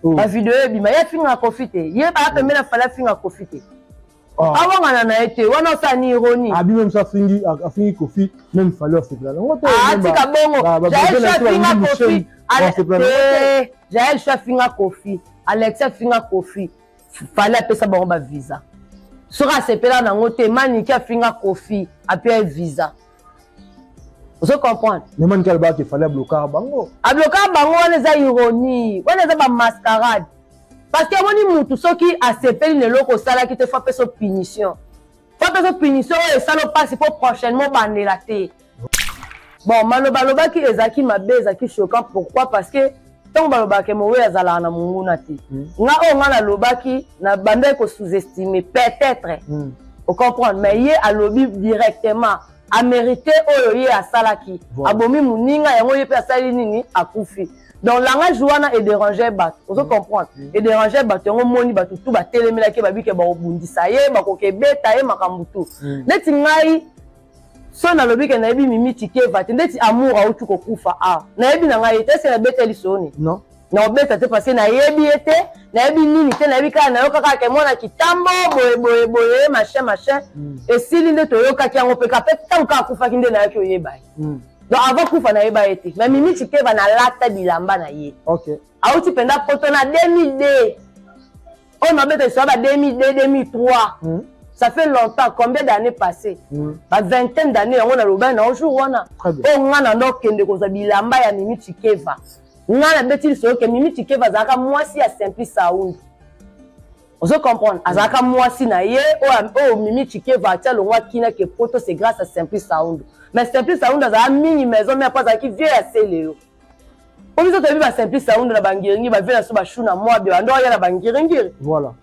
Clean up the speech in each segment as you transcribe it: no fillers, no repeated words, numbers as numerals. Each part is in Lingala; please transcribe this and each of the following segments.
Oh. Bavideo ebima, ye afingaka Kofi te, ye baa pembeni afali afinga Kofi te. Ah. Awangana na ye te, wana osala ni ironie. Abi même ça afingi afingi Kofi, même Fally asepela nango te. Ah, tika bongo. Jael Show afinga Kofi. Jael Show afinga Kofi, Alexis afinga Kofi, Fally apesa bango bavisa. Soki asepela nango te, Maniki afinga Kofi, apia ye visa. Ozo comprendre? Mais Maniki alobaka Fally ablokaka bango. Ablokaka bango, wana eza ironie, wana eza bamascarade. Parce que amoni mutu soki asepeli na eloko osalaki te, faut apesa punition, faut apesa punition oyo esala mpasi mpo prochainement obandela te. Bon, maloba alobaki ezalaki mabe, ezalaki choquant. Pourquoi? Parce que ntango balobaka mowe azalaka na monguna te. Nga oyo nga nalobaki, na bandaki kosous-estimer peut-être, ocomprendre, mais ye alobi directement amérité oyo ye asalaki. Abomi moninga yango, ye mpe asali nini? Akufi. Donc langage wana edérange bato, ozo comprendre? Edérange bato yango, moni bato tu batelemelaki, babike bakobundisa ye, bakoki ebeta ye makambo tu. Neti ngai so nalobi ke nayebi Mimi Tikeva te, ndeti amour auti kokufa a nayebi na ngai ye te, ese nabeteli soni? Non. Naobeta te, parce que nayebi ye te, nayebi nini te, nayebi kaka nayoka kaka ke mwana kitambo boye boye boye, machin machin. Esili nde toyokaki yango mpe ka mpe ntango kaka akufaki nde nayaki oyeba ye. Donc avant kufa nayeba ye te, mais Mimi Tikeva nalata bilamba na ye. Auti mpenza poto na 2002 oyo mabeta lisoya ba 2002, 2003. Ça fait longtemps, combien d'années passées? Ba vingtaine d'années. Yango nalobaki na jour wana oyo nga na ndokende kozwa bilamba ya Mimi Tikeva, nga nabeti lisolo ke Mimi Tikeva azalaka mwasi ya Simplice Saundu, ozo comprendre? Azalaka mwasi na ye oyo Mimi Chikeva atia longwa kina ke poto, c'est grâce à Simplice Saundu. Mais Simplice Saundu azalaka mingi maison mais apo azalaki vieux ya Seleo, po biso toyebi basimplice Saundu na bangiringi, bavieux na so bashu na mwabe bando oya na bangiringiri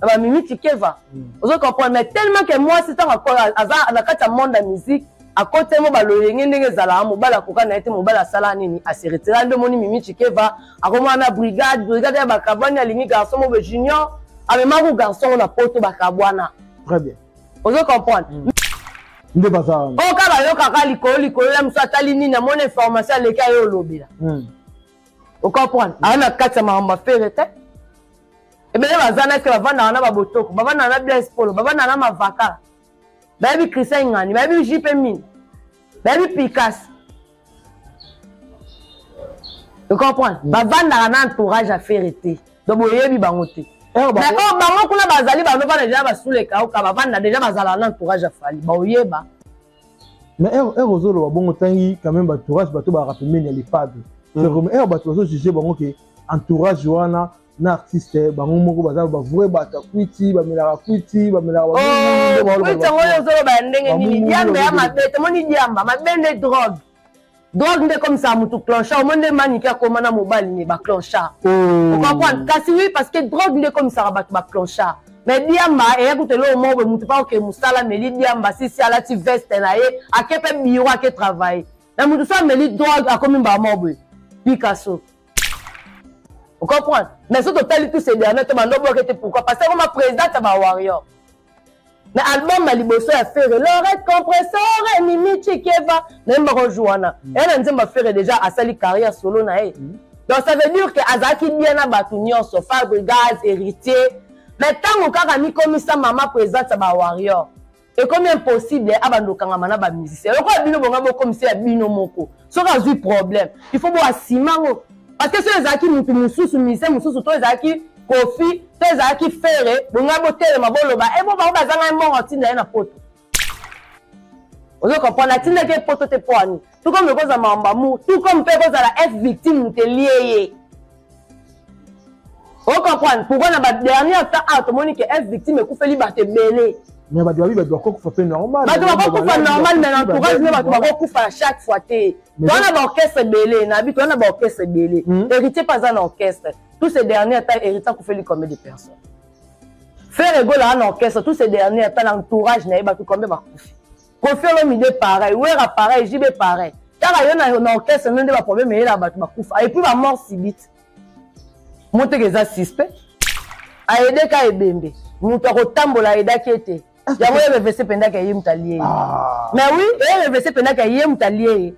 na bamimi Chikeva, ozo comprendre? Mais tellement ke mwasi ntango aza na kati ya monde ya musique, akotemo baloyenge ndenge ezalaka, mobali akoka na ye te, mobali asala nini? Ase retira. Nde omoni Mimi Chikeva akomona na brigade, brigade ya bakabwani, alingi garçon mobe junior, amemaki garçon na poto, bakabwana. Très bien. Ozo comprendre? Nde baza wana. Oyo kaka bayokaka likolo likolo ya mosu, atali nini, amoni information, aleki aye olobela. Ocomprendre? Aa na kati ya makambo afere te, ebele baza na eske bavandaka na babotoko, bavandaka na Blaise Polo, bavandaka na Mavakala, bayebi Christian Ingani, bayebi JP Mine, bayebi Picasse, ocomprendre? Bavandaka na entourage afere te, donc boyebi bango te. Mais oyo bango kuna bazali, bango bana deja basuleka oka bavanda deja, bazalaka na entourage ya Fally, baoyeba. Mais ere ozoloba bongo, ntangi quand même baentourage, bato bazalaka pembeni ya Le Padre, ere bato bazojuge bango ke entourage wana na artiste bango moko baza bavrai bato ya kwiti, bamelaka kwiti, bamelaka. Kwiti yango oyo ozoloba ya ndenge nini? Diamba ya mabe, tomoni diamba mabe nde drogue. Drogue nde komisaka motu clochard. Omoni nde Maniki akoma na mobali ne baclochard, ocomprendre? Kasi oui, parce que drogue nde komisaka bato baclochard. Mais diamba eya kuta eloko moko boye, motu mpa oke mosala, ameli diamba, sisi alati veste na ye, ake mpe bureau, ake travailler. Na motu so ameli drogue, akomi mbala moko boye Picasso, ocomprendre? Mais so totali tous ces derniers to bando boke te. Pourquoi? Parce que akoma présidente ya bawarrior na album ya liboso ya Ferre, Loret Compressor, Mimi Chikeva nayembaka jour wana eya na nzembo ya Ferre. Déjà asali carrière solo na ye, donc ça veut dire que azalaki bien na bato nyonso, Fabregas, Héritier. Mais ntango kaka mikomisa mama présidente ya bawarrior, ekomi impossible abanda okangama na bamusicien lokola bino bonga bokomisa ya bino moko. Soki azwi problème, il faut boasima yango, parce que soki ezalaki mutu mosusu, musicien mosusu, to ezalaki Kofi, to ezalaki Ferre, bonga botelema, boloba e bo bango bazanga ye mbongo, atinda ye na poto. Ozo comprendre? Atindaki ye poto te mpo ani? Tout comme ekozala makambo amour, tout comme mpe ekozala F victime, moto elie ye. Ocomprendre pourquoi na badernier temps awa tomoni ke F victime ekufeli bato ebele? Mais bato babi, bato bakokufa mpe normal. Bato bakokufa normal, mais na entourage nde bato bakokufa chaque fois te. Toza na baorchestre ebele, nabi toza na baorchestre ebele. Héritier mpe aza na orchestre. Tous ces derniers ata Héritier akufeli combien de personnes? Ferre Gola aza na orchestre. Tous ces derniers ata na entourage na ye, bato combien bakufi? Koffi Olomide pareil, Wera pareil, JB pareil. Kaka yo na orchestre no nde baproblème eyelaka, bato bakufa et puis bamort subite. Moteke eza suspect, ayedeka ebembe, moto akotambola ayedaki ete yango ye revese mpendaka ye moto alie ye. Mais oui, ye revese mpendaka ye moto alie ye.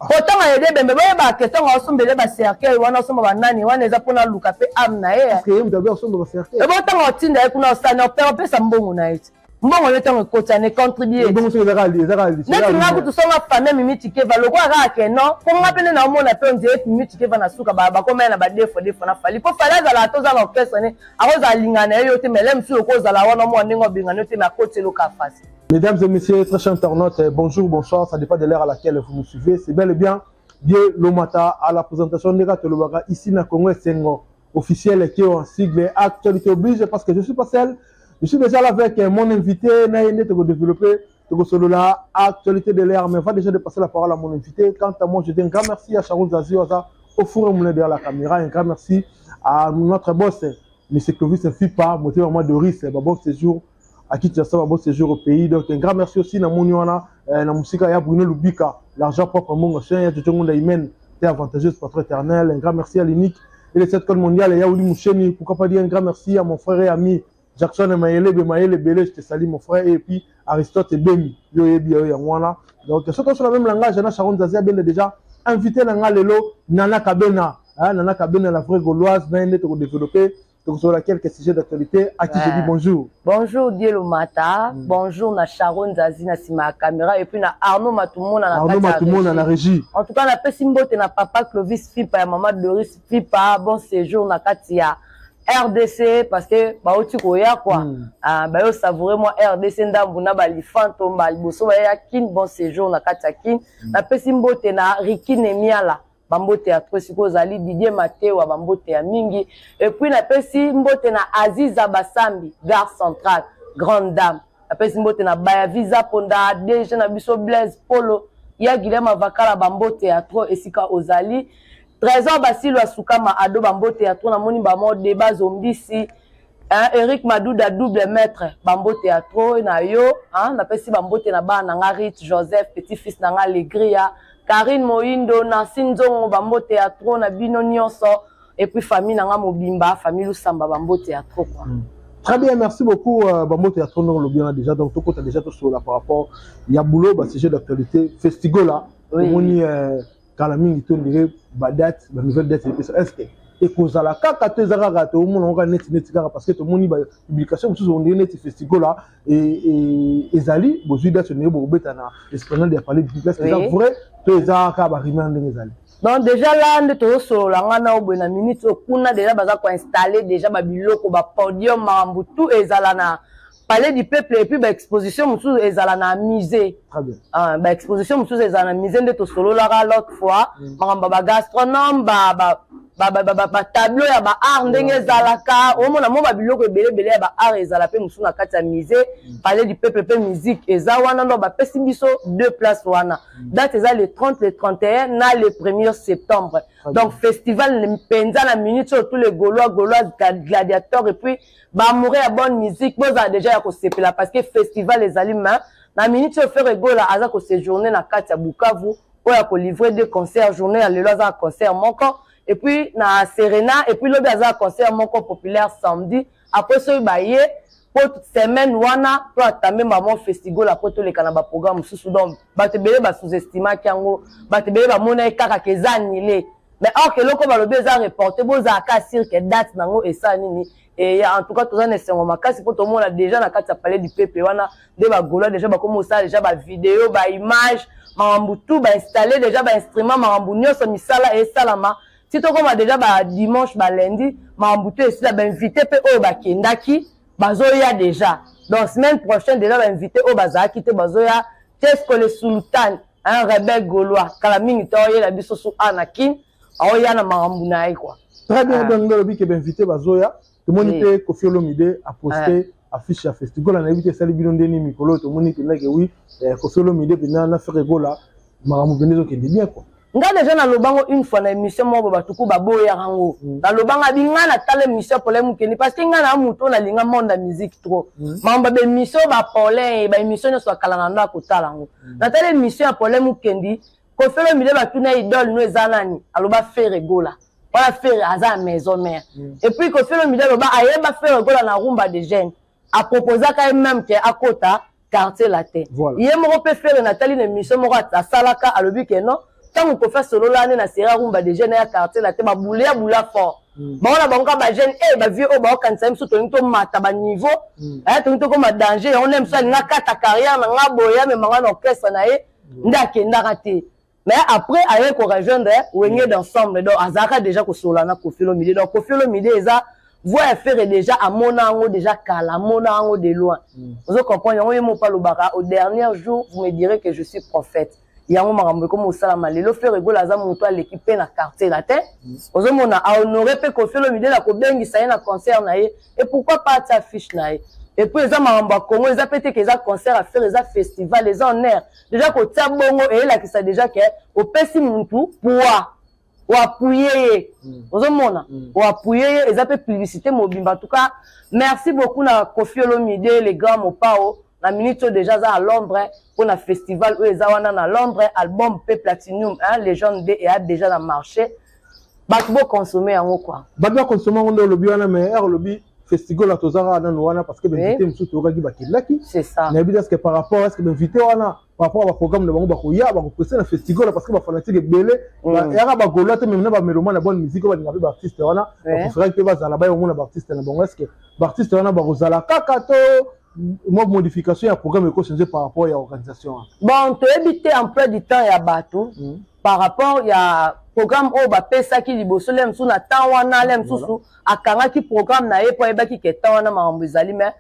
Po ntango ayede ebembe, boyeba ke ntango aosombele bacercueil wana, osomba banani wana, eza mpona aluka mpe âme na ye. Ebo ntango atinda ye kuna, osani opesa mbongo na ye ti mbongo ye ntango ekoti ane contribue neti nga kutu songa famille Mimi Tikeva lokola kaka ke non, mpo nga mpe nde naomona mpe ondire Mimi Tikeva na suka bakomaya na badefo defo na Fally, mpo Fally azalaka te, oza na orchestre ne akozala alingana na ye yo te, mais le mosusu okozala wana omona ndenge obengana yo te, mais akoti eloka fasi. Mesdames et messieurs, très chers internautes, bonjour, bonsoir, ça dépend de l'heure à laquelle vous nous suivez. C'est bel et bien Dieu Lomata à la présentation de Tolobaka ici na Congo Sengo officiel qui est en sigle actualité oblige parce que je suis pas seul. Je suis déjà là avec mon invité, Naïne Togo développé, Togo Solola, actualité de l'heure. Mais on va déjà de passer la parole à mon invité. Quant à moi, je dis un grand merci à Sharon Zazi, au four et moulin derrière la caméra. Un grand merci à notre boss, M. Clovis Fipa, moteur moi Doris, bon séjour à Kinshasa, bon séjour au pays. Donc un grand merci aussi na Moniwana, na Musika ya Bruno Lubika, l'argent propre mon chien, ya Tutongo Imen, t'es avantageuse patron éternel. Un grand merci à l'unique et les 7 codes mondiales, ya Ouli Moucheni, pourquoi pas dire un grand merci à mon frère et ami Jackson Mayele, Mayele Belé, je te salue mon frère, et puis Aristote Bemi, yo yebi yo yangwana. Donc surtout sur le même langage, na Sharon Zazia ben déjà invité na lelo Nana Kabena, hein, Nana Kabena la vraie gauloise, na ndé to développer donc sur quelques sujets d'actualité. À qui je dis bonjour. Bonjour Dieu Mata, bonjour na Sharon Zazi na sima caméra et puis na Arnaud Matumona na Arnaud Matumona na régie. En tout cas na pesi mbote na papa Clovis Fipa ya maman Doris Fipa, bon séjour na kati ya RDC parce que bauti koya quoi. Ah ba yo savourer moi RDC ndambu na ba lifanto ba liboso ba ya kin, bon séjour na kati ya kin. Na pesi mbote na Ricky Nemiala. Bambote ya trop sikoyo ozali Didier Matewa, bambote ya mingi. Et puis napesi mbote na Aziza Basambi, gare centrale, grande dame. Napesi mbote na Baya Visa Ponda, DG na biso Blaise Polo, ya Guilherme Avakala, bambote ya trop esika ozali. Trésor Basilo Asukama Ado, bambote ya trop namoni ba mo débat zombisi. Hein, Eric Madouda double maître, bambote ya trop na yo, hein, napesi bambote na bana nga Rit Joseph, petit-fils na nga Legria, Karine Moindo, Nancy Nzongo, bambote ya trop na bino nyonso, et puis famille nanga mobimba, famille Lusamba, bambote ya trop quoi. Très bien, merci beaucoup bambote ya trop non bien déjà, donc tout côté déjà tout sur là par rapport il y a boulot bah sujet d'actualité Festigola, oui. Kala mingi to ndire ba date, ba nouvelle date est-ce que ekozala kaka te ezaka kaka te omona ngo neti neti kaka parce que tomoni ba publication mosusu on dirait neti Festigola et ezali bozwi date ndenge bokobeta na esplanade ya Palais du Peuple, est-ce que eza vrai to eza kaka ba rumeur ndenge ezali? Donc déjà là nde tozosolola nga na oboye na minute oyo kuna déjà baza koinstaller déjà ba biloko ba podium makambo tout ezala na Palais du Peuple et puis ba exposition mosusu ezala na musée. Très bien. Ah, ba exposition mosusu ezala na musée nde tosololaka l'autre fois makambo ba gastronome ba tableau ya ba art ndenge ezalaka omona mo ba biloko ebele ebele ya ba art ezala pe mosusu na kati ya musée. Palais du Peuple pe musique eza wana ndo bapesi biso deux places wana. Date eza le 30, le 31 na le 1er septembre. Donc festival mpenza na minute oyo tous les Gaulois, Gauloises, gladiateurs et puis ba amoureux ya bonne musique bozala déjà ya kosepela parce que festival ezali main na minute oyo Ferre Gola aza ko séjourner na kati ya Bukavu oyo ya ko livrer deux concerts, journée ya lelo aza concert moko et puis na Serena et puis lobi aza concert moko populaire samedi après soki baye po semaine wana to atambe maman Festigola po toleka na ba programme mosusu. Donc bato ebele ba sous-estimaki yango, bato ebele bamonaki kaka ke eza annulé, mais or que eloko balobi eza reporté, bozalaka sûr que date nango esala nini. Et en tout cas toza na esengo makasi po tomona déjà na kati ya Palais du Peuple wana nde ba Gaulois déjà bakomi kosala déjà ba vidéo, ba image, makambo tout ba installer déjà ba instrument, makambo nyonso misala esalama si tokoma déjà ba dimanche ba lundi makambo tout esila, ba invité pe oyo bakendaki bazoya déjà. Donc semaine prochaine déjà ba invité oyo bazalaki te bazoya. Tesco le Sultan, un rebelle gaulois kala mingi to oyela biso su Anakin aoya na makambo na ye quoi. Très bien, donc lobi ke ba invité bazoya tomoni pe Koffi Olomide a posté affiche ya Festigola na yebi te esali bino ndeni mikolo tomoni mpenza ke oui Koffi Olomide mpenza na Ferre Gola makambo mpenza ezokende bien quoi. Nga déjà nalobango une fois na émission moko bato ku baboyaka yango. Nalobanga bi nga natala émission Paulin Mukendi parce que nga na moto nalinga monde ya musique trop. Makambo ba émission ba Paulin ba émission nyonso akala na ndako kotala yango. Natala émission ya Paulin Mukendi, Koffi Olomide batuna idole no eza nani, aloba Ferre Gola. Wana Ferre aza ya maison mère. Et puis Koffi Olomide aloba ayeba Ferre Gola na rumba de jeune. A proposaka ye même ke akota quartier latin. Ye moko pe Ferre natali na émission moko asalaka alobi ke non, Ntango Kofi asolola nde na Sera Rumba déjà na ya quartier la te, babule ya bula fort. Bango na bango kaka bajeune e bavieux oyo baokanisa ye mosusu, tolingi tomata baniveau, tolingi tokoma danger. Yango nde mosusu alingi akata carrière na nga boye, amemanga na orchestre na ye, nde akendaka te. Mais après aye korejoindre Wenge d'ensemble, donc azalaka déjà kosolola na Kofi Olomide. Donc Kofi Olomide eza voix ya Ferre déjà amona yango déjà kala, amona yango de loin. Ozo comprendre yango, ye moko alobaka: "Au dernier jour, vous me direz que je suis prophète." Yango makambo ekomi osalama lelo. Ferre Gola aza moto aleki mpe na quartier la te. Ozomona ahonore mpe Kofi Olomide na kobengisa ye na concert na ye, et pourquoi pas atia affiche na ye. Et puis eza makambo ya Congo, eza pe te ke eza concert à faire, eza festival, eza honneur déjà kotia bongo. Eyelakisa déjà ke opesi mutu poids, oappuye ye. Ozomona oappuye ye, eza mpe publicité mobimba. En tout cas, merci beaucoup na Kofi Olomide, le grand Mopao. Na minute oyo déjà aza à Londres mpona festival oyo eza wana na Londres. Album mpe Platinum, hein, Légende 2 eya déjà na marché, bato boconsommer yango quoi. Bato baconsommer yango nde olobi wana. Mais ere olobi festival, toza kaka nano wana parce que bainvité mosusu toyokaki bakendaki. C'est ça. Nayebi te, est-ce par rapport, est-ce que bainvité wana, par rapport à baprogramme na bango, bakoya bakoprester na festival? Parce que bafanatique ebele yaka bagaulois te, même na bamélomane na bonne musique oyo balinga mpe baartiste wana, bapréféraki mpe bazala bayomona baartiste na bango. Est-ce baartiste wana bakozala kaka to mwa modification ya programme ekochange par rapport ya organisation wana? Bon, toyebi te emploi du temps ya bato par rapport ya programme oyo bapesaki liboso. Le mosusu na temps wana, le mosusu akangaki programme na ye mpo ayebaki ke temps wana makambo ezali. Mais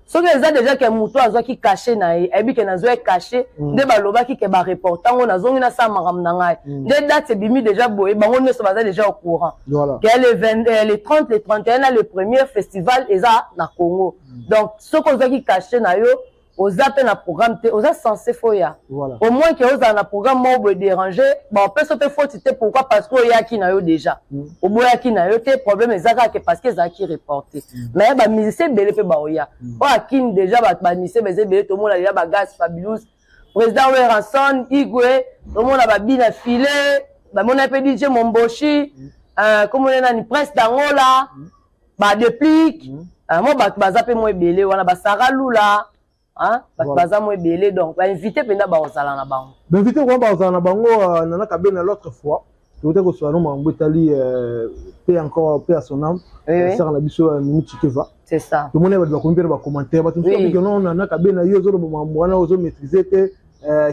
soki eza déjà ke moto azwaki cachet na ye, ayebi ke nazwa ye cachet, nde balobaki ke bareporte yango, nazongi nasala makambo na ngai, nde date ebimi déjà boye, bango nyonso baza déjà au courant ke le 20, le 30, le 31 na le premier festival eza na Congo. Donc soki ozwaki cachet na yo, oza mpe na programme te, oza censé foya. Au moins ke ozala na programme moko boye déranger, baopesa mpe faute te. Pourquoi? Parce que oyaki na yo déjà, oboyaki na yo te. Problème eza kaka ke parce que ezalaki reporté. Mais bamusicien ebele mpe baoya oyo akini déjà, bato bamusicien baza ebele. Tomona déjà bagaz Fabulous, président Werrason Igwe, tomona babina file, bamona mpe DJ Momboshi, komona nani, Prince d'Angola, badeplique mo bato baza mpe mo ebele wana, basara lula, bato baza mo ebele. Donc bainvité mpenza bakozala na bango. Bainvité vraiment bakozala na bango. Nana Kabena, l'autre fois tokote kosola no makambo etali mpe encore mpe ya son âme, sara na biso Mimi Tshikeva. C'est ça. Tomoni bato bakomi mpe na bacommentaire, bato mosusu babiki: "Non, Nana Kabena, yo ozoloba makambo wana, ozomaîtrise te,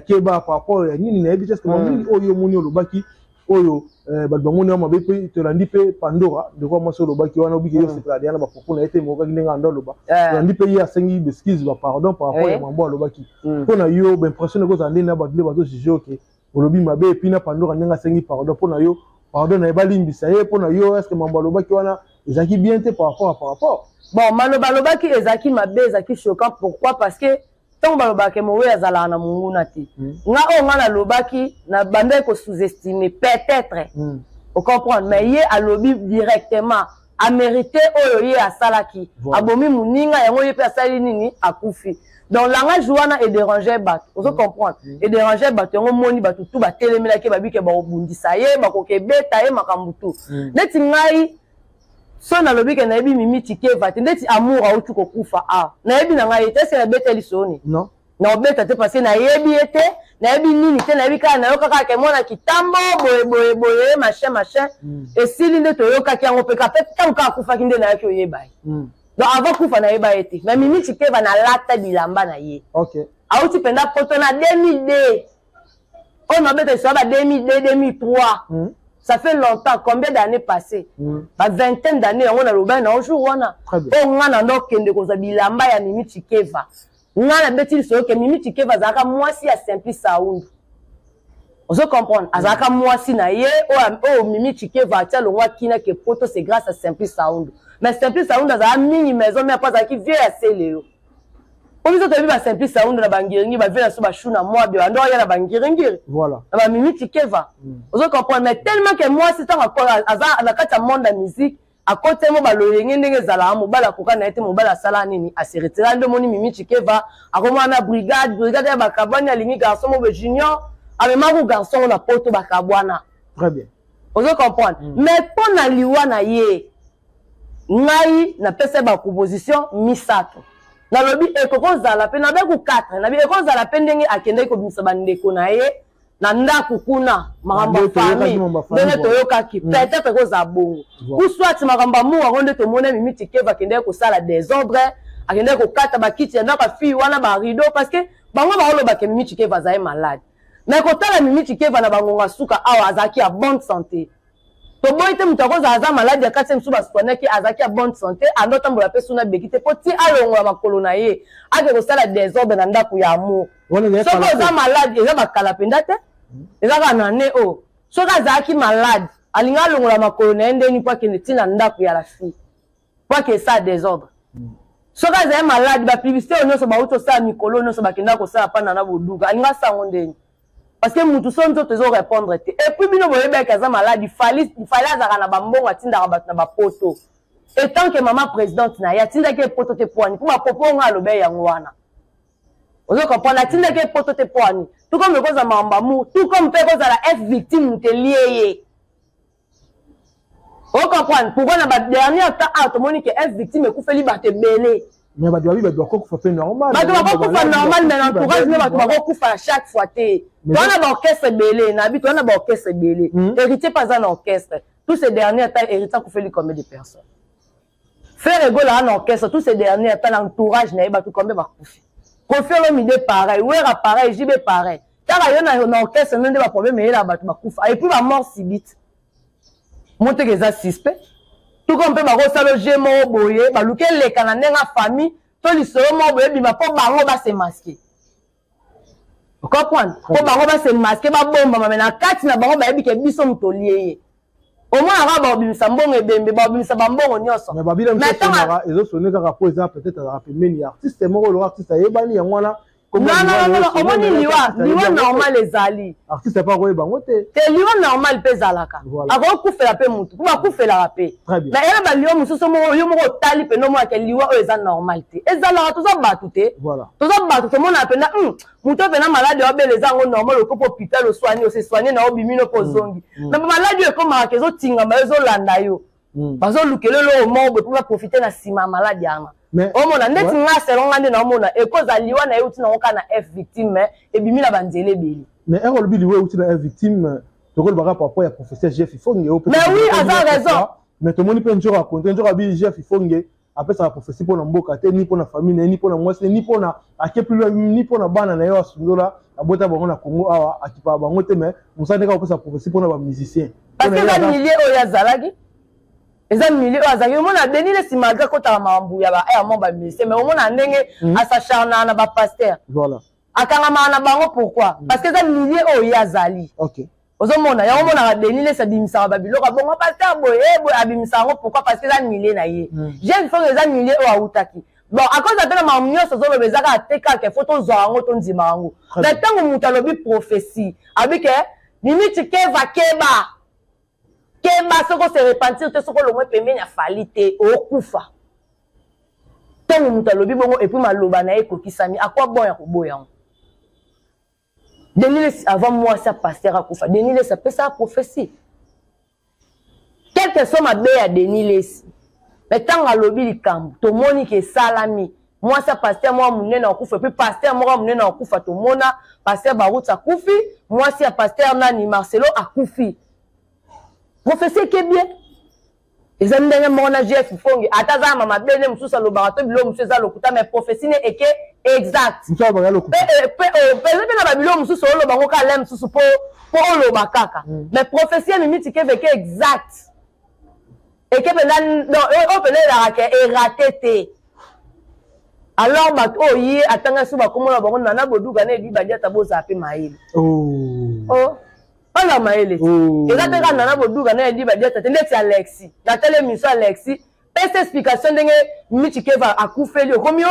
keba." Par rapport ya nini? Nayebi te, est-ce nini oyo omoni olobaki oyo bato bamoni wa mabe? Mpe tolandi mpe Pandora, ndeko mwasi olobaki wana, obiki yo sepela deya na bapropos na ye te, mokaki ndenge ando aloba. Tolandi mpe ye asengi baexcuse, bapardon par rapport ya mambo alobaki. Mpo na yo, baimpression ekozala ndenge na bato nde bazojuge oke olobi mabe, et puis na Pandora ndenge asengi pardon, mpo na yo, pardon na ye, balimbisa ye, mpo na yo, est-ce mambo alobaki wana ezalaki bien te par rapport? Bon, maloba alobaki ezalaki mabe, ezalaki choquant. Pourquoi? Parce que ntango balobaka mowe azalaka na monguna te. Nga oyo nga nalobaki, na bandaki kosous-estime peut-être, ocomprendre. Mais ye alobi directement, amérité oyo ye asalaki. Abomi moninga yango, ye mpe asali nini? Akufi. Donc langage wana edérange bato, ozo comprendre, edérange bato. Yango moni bato tu batelemelaki, babike bakobundisa ye, bakoki ebeta ye makambo tu. Neti ngai so nalobi ke nayebi Mimi Tshikeva te, ndeti amour auti kokufa a nayebi na ngai ye te, ese nabeteli soni? Non. Naobeta te parce que nayebi ye te, nayebi nini te, nayebi kaka nayoka kaka ke mwana kitambo boye boye boye, machin machin. Esili nde toyokaki yango mpe ka mpe ntango kaka akufaki nde nayaki oyeba ye. Donc avant kufa nayeba ye te. Mais Mimi Tshikeva, nalata bilamba na ye. Auti mpenza poto na 2002 oyo nabeta lisolo ba 2002, 2003. Ça fait longtemps, combien d'années passées? Ba vingtaine d'années. Yango nalobaki na jour wana oyo nga na ndokende kozwa bilamba ya Mimi Tshikeva. Nga nabeti lisolo ke Mimi Tshikeva azalaka mwasi ya Simplice Aundu, ozo comprendre, azalaka mwasi na ye oyo Mimi Tshikeva atia longwa kina ke poto, c'est grâce à Simplice Aundu. Mais Simplice Aundu azalaka mingi maison mais apo azalaki vieux ya Seleo. Po biso toyebi basimplice Aundu na bangiringi, bavieux na so bashu na mwabe bando oya na bangiringiri na bamimi Tshikeva, ozo comprendre. Mais tellement ke mwasi ntango aza na kati ya monde ya musique, akotemo balolenge ndenge ezalaka, mobali akoka na ye te, mobali asala nini? Ase retira. Nde omoni Mimi Tshikeva akomona na brigade, brigade ya bakabwani, alingi garçon mobe junior, amemaki garçon na poto, bakabwana. Très bien. Ozo comprendre. Mais mpo na liwa na ye, ngai napesa ye baproposition misato. Nalobi ekoki kozala mpe nabeku 4, nabi ekoki kozala mpe ndenge akendaki kobimisa bandeko na ye. Na ndako kuna, makambo ya famille, ndenge toyokaki, peut-être ekozala bongo, ou soit makambo ya amour yango nde tomoni Mimi Tshikeva akendeki kosala désordre, akendeki kokata bakiti ya ndako ya fille wana, barideau, parce que bango baolobaka Mimi Tshikeva azali malade. Mais kotala Mimi Tshikeva na bangonga suka awa, azalaki ya bonne santé. Toboyi te, moto akozala aza maladi ya kati, mosusu basoignaki, azalaki ya bonne santé, ando atambola mpe suna beki te, mpo ti alongola makolo na ye ake kosala désordre na ndako ya amour. Soki oza malade, eza bakala mpenza te, eza kaka na ne oyo. Soki azalaki malade, alingi alongola makolo na ye ndeni mpo akende ntina ndako ya la fille mpo ake esala désordre? Soki azali malade, bapublicité oyo nyonso bauti osala mikolo nyonso, bakendaka kosala mpana na boduka, alingi asala yango ndeni? Parce que mutu so nzoto ezorépondre te. Et puis bino boyebaki aza malade, Fally azalaka na bambongo, atindaka bato na bapoto. En tant que mama présidente na ye, atindaki epoto te poani? Mpo bapopo ngo alobe yango wana, ozo comprendre? Atindaki epoto te poani? Tout comme ekozala makambo amour, tout comme mpe ekozala F victime moto elie ye. Ocomprendre pourquoi na badernier temps awa tomoni ke F victime ekufeli bato ebele? Mais bato babi, bato bakokufa mpe normal. Bato bakokufa normal, mais na entourage nde bato bakokufa chaque fois te. Toza na baorchestre ebele, nabi toza na baorchestre ebele. Héritier mpe aza na orchestre. Tous ces derniers temps, Héritier akufeli combien de personnes? Ferre Gola aza na orchestre. Tous ces derniers temps, na entourage na ye, bato combien bakufi? Koffi Olomide pareil, Wera pareil, JB pareil. Taka yo na orchestre no nde baproblème eyelaka, bato bakufa et puis bamort subite moteke eza suspect. Tout comme mpe bakosala jeu moko boye, baluki eleka na ndenge ya famille to lisolo moko boye ebima mpo bango base masquer, ocomprendre? Mpo bango base masquer, babombama, mais na kati na bango bayebi ke biso moto olie ye. Omonaka baobimisa mbongo ebembe, baobimisa bambongo nyonso. Mais babila ezosone kaka po eza peut-être azalaka pembeni ya artiste moko, loka artiste ayebani, yango wana. Non, omoni, liwa normal ezali. Artiste apa koyeba yango te. Te, liwa normal mpe ezalaka, akokufela mpe motu mpo bakufelaka mpe. Mais eyana baliwa mosusu, yo moko otali mpena, omonaka liwa oyo eza normal te. Ezalaka, toza bato te, toza bato, tomonaka mpenza moto mpena maladi abela, eza yango normal, okopi hôpital, oswani, ose soigne na obimino mpo ozongi. Mais bamaladi oyo ekomaka ezotingama yo, ezolanda yo, bazolukela eloko moko boye mpo baprofite na nsima ya maladi wana. Omona ndeti nga, selon nga nde naomona, ekozala liwa na ye euti nango kaka na F victime, mais ebimi na banzela ebele. Mais ere olobi liwa euti na F victime, tokolobaka par rapport ya professeur Jeff Ifonge. Mais oui, aza raison. Mais tomoni mpe nzoko akonte, nzoko abi Jeff Ifonge apesaka prophétie mpona mboka te, ni mpona famille na ye, ni mpona mwasi, ni mpona ake plus, ni mpona bana na ye asundola, abota bango na Congo awa, akipaka bango te, mais mosala ndenge akopesa prophétie mpona bamusicien. Parce que eza milieu oyo azalaki, eza milieu oyo azalaki. Omona Denis Lessie, malgré akotaka makambo ya ba mo bamusicien, mais omona ndenge asacharnaka na bapasteur, akangamaka na bango. Pourquoi? Parce que eza milieu oyo ye azali. Ozomona yango, omonaka Denis Lessie abimisaka babiloko abongo, pasteur boye, e boye, abimisaka yango. Pourquoi? Parce que eza milieu na ye. Jeune fonge, eza milieu oyo awutaki. Bon, akoza mpe na makambo nyonso ozoloba, eza kaka te kaka faut tozwa yango, tondima yango. Mais ntango moto alobi prophétie, abi ke Mimi Tshikeva keba, keba, soki ose repentir te, soki olongwe pembeni ya Fally te, okufa. Ntango moto alobi bongo et puis maloba na ye ekokisami, akwa bon ya koboya yango? Denis Lessie, avant mwasi ya pasteur akufa, Denis Lessie apesaka prophétie. Quelque soit mabe ya Denis Lessie, mais ntango alobi likambo, tomoni ke esalami. Mwasi ya pasteur moko monene akufa, et puis pasteur moko monene akufa. Tomona pasteur Baruti akufi, mwasi ya pasteur nani, Marcelo, akufi. Prophétie eke bien. Eza ndenge moko na Jeff Fonge, ata aza na mama bene mosusu alobaka to biloko mosusu eza lokuta, mais prophétie ne eke exact. Mpenza mpe na babiloko mosusu oloba ngo kaka le mosusu mpo oloba kaka, mais prophétie ya Mimi Tshikeva eke exact, eke mpenza oyo mpenza elaka ke erate te. Alors bato oyo ye atanga so bakomona bango nana boduka na edi badiata, bozala mpe mayele. Oh, mpona mayele eza te kaka nana boduka na edi badiata te. Ndeti Alexi, natali émission Alexi pesa explication ndenge Mimi Tshikeva akufeli, okomi o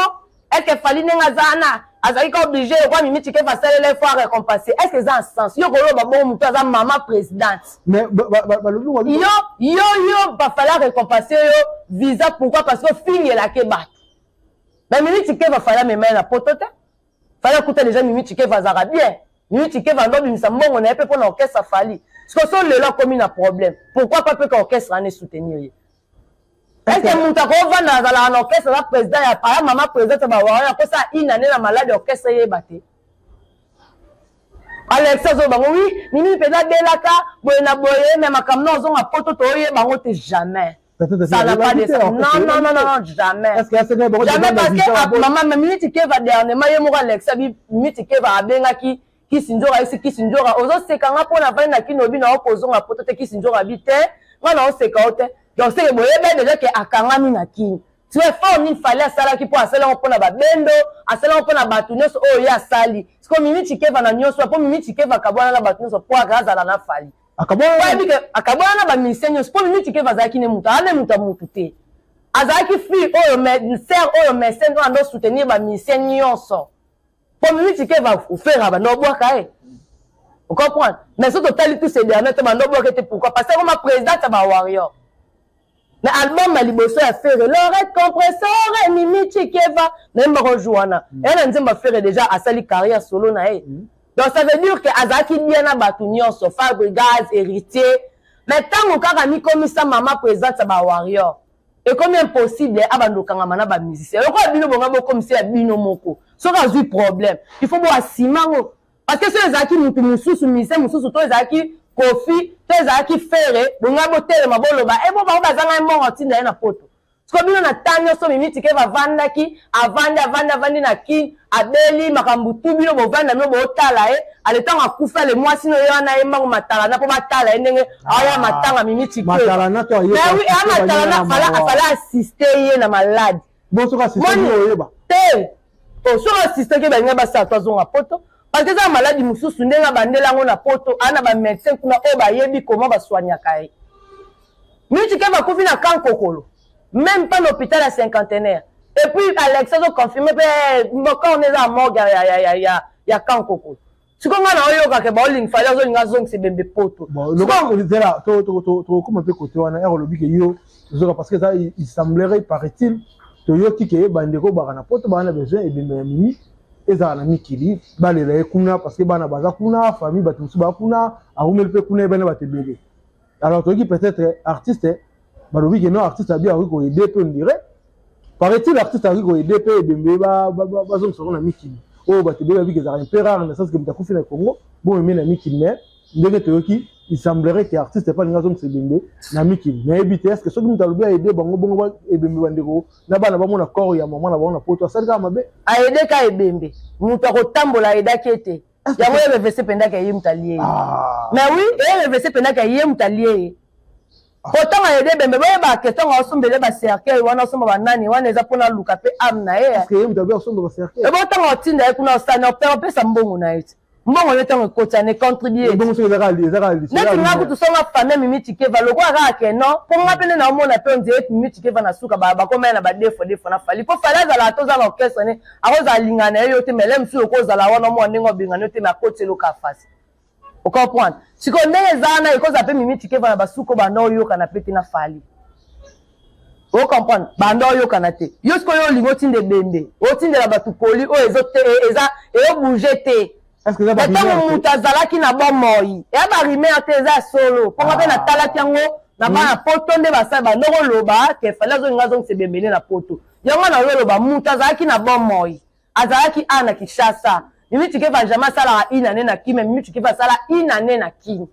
est-ce Fally ndenge aza wana azalaki ka obligé okwa Mimi Tshikeva asalela, faut récompenser? Est ce que eza en sens yo koloba bongo? Moto aza mama présidente, yo yo yo bafali récompense yo visa. Pourquoi? Parce que ofingelaki bato. Mais Mimi Tshikeva, Fally amema ye na poto te. Fally akuta déjà Mimi Tshikeva azalaka bien. Mimi Tshikeva ando abimisa mbongo na ye mpe mpo na orchestre Fally. Siko so lelo akomi na problème, pourquoi pas mpe ka orchestre wana esoutenir ye? Est-ce moto akovanda, azalaka na orchestre, aza président ya aya mama présidente ya bawario, akosala une année na maladi, orchestre eyeba te? Alex azo bango oui, Mimi mpenza abelaka boye na boye, mais makambo na ozonga poto toyeba yango te jamais. Ça n'a pas de sens. Non, non, non, non, non, jamais. Jamais parce que maman, Mimi Tikeva dernièrement, ye moko Alex abi Mimi Tikeva abengaki Kisi Nzora, ayebisi Kisi Nzora, ozoseka nga mpo na vandi na Kinobi na okozonga poto te. Kisi Nzora abi te, nga na oseka yo te. Donc c'est que boyeba déjà ke akangami na Kini. Tu effort nini Fally asalaki mpo asali yango mpona babendo, asali yango mpona bato nyonso oyo ye asali. Sikoyo Mimi Tshikeva na nyonso, mpo Mimi Tshikeva akabwana na bato nyonso mpo azala na Fally. Akabwana na bamusicien nyonso mpo Mimi Tshikeva azalaki ne moto, aza ne moto ya motu te. Azalaki fille oyo, sœur oyo mécène oyo ando soutenir bamusicien nyonso. Mpo Mimi Tshikeva ofera bando obwaka ye. Ocomprendre? Mais soki totali tous ces derniers te, bando obwaka te, pourquoi? Parce que akoma présidente ya ba warrior. Na album ya liboso ya Ferre, Lorette Compressor, Mimi Tshikeva, nayembaka ojour wana. Eya na nzembo ya Ferre déjà asali carrière solo na ye. Donc ça veut dire que azalaki bien na bato nyonso, Fabregas, Héritier. Mais ntango kaka mikomisa mama présidente ya ba warrior, ekomi impossible abanda okangama na ba musicien. Lokola bino bonga bokomisa ya bino moko. Soki azwi problème, il faut bo asima ngo. Parce que soki ezalaki mutu mosusu, musicien mosusu, to ezalaki Kofi, to ezalaki Ferre, bonga botelema boloba, e bo bango bazanga ye mbongo atinda ye na poto. Sikoyo bino na temps nyonso Mimi Tshikeva avandaki, avandi, avandi, avandi na Kin, abeli makambo tu, bino bovanda bino botala ye, ale ntango akufi, ale mwasi no ye wana ye mbango matalana mpo batala ye ndenge aya matanga Mimi Tshikeva. Matalana to aye. Mais oui, aya matalana, fala assister ye na malade. Bon, soki assister ye oyeba. Te. Oh, soki assister ke balinga basala to azonga poto. Parce que eza maladi mosusu ndenge abandela yango na poto, aa na ba médecin kuna oyo bayebi comment basoignaka ye. Mimi Tshikeva akufi na camp Kokolo, même pas na hôpital ya cinquantenaire. Et puis Alex azo confirmer pe mboka on eza morgue ya camp Kokolo. Sikoyo nga na oyoka ke baolinga Fally azolinga azongisa ebembe poto. Bon, zela tokokoma mpe kote wana ya kolobi ke yo tozoka parce que eza il semblerait, paraît-il, toyoki ke bandeko baka na poto baa na besoin ebembe ya Mimi ezala na mikili, balela ye kuna parce que bana baza kuna, famille bato mosusu baa kuna, arumeli mpe kuna ebana bato ebele. Alors toyoki peut-être artiste balobi ke non, artiste abi akoki koaider mpe, on dirait, paraît-il, artiste akoki koaider mpe ebembe bazongisa yango na mikili oyo bato ebele babiki ezalaka un peu rare, na sens ke moto akufi na Congo bomeme na mikili. Mais ndenge toyoki, il semblerait que artiste epa alingi azongisa ebembe na mikili. Nayebi te, est ce que soki moto alobi aide bango bongo ebembe, bandeko na bana bamona corps ya mama na bango na poto, asali kaka mabe? Aide ka ebembe, moto akotambola aidaki ete yango ye revese mpendaka ye moto alie ye. Mais oui, ye revese mpendaka ye moto alie ye. Po ntango ayede ebembe, boyeba ke ntango aosombele bacercueil wana, osomba banani wana, eza mpona aluka mpe ame na ye. Ebo ntango atinda ye kuna, osani opesa mbongo na ye ti mbongo ye ntango ekoti ane contribue neti nga kutu songa famille Mimi Tshikeva lokola kaka ke non, mpo nga mpe nde naomona mpe ondire Mimi Tshikeva na suka bakomaya na badefo defo na Fally, mpo Fally azalaka te oza na orchestre ne akozala alingana na ye yo te, mais le mosusu okozala wana omona ndenge obengana yo te, mais akoti eloka fasi ocomprendre. Sikoyo ndenge eza wana, ekozala mpe Mimi Tshikeva na basuka banda oyokana mpe te na Fally, ocomprendre, banda oyokana te. Yo sikoyo olingi otinda ebembe, otindela bato koli oyo eza eyobouge te. Ntango moto azalaki na bomoi, eya barumeur te, eza ya solo, mponga mpe natalaki yango na bana poto nde basali banda koloba ke Fally azolinga azongisa ebembene na poto. Yango na oloba moto azalaki na bomoi, azalaki a na Kinshasa. Mimi Tshikeva jamais asalaka une année na Kini, mais Mimi Tshikeva asala une année na Kini.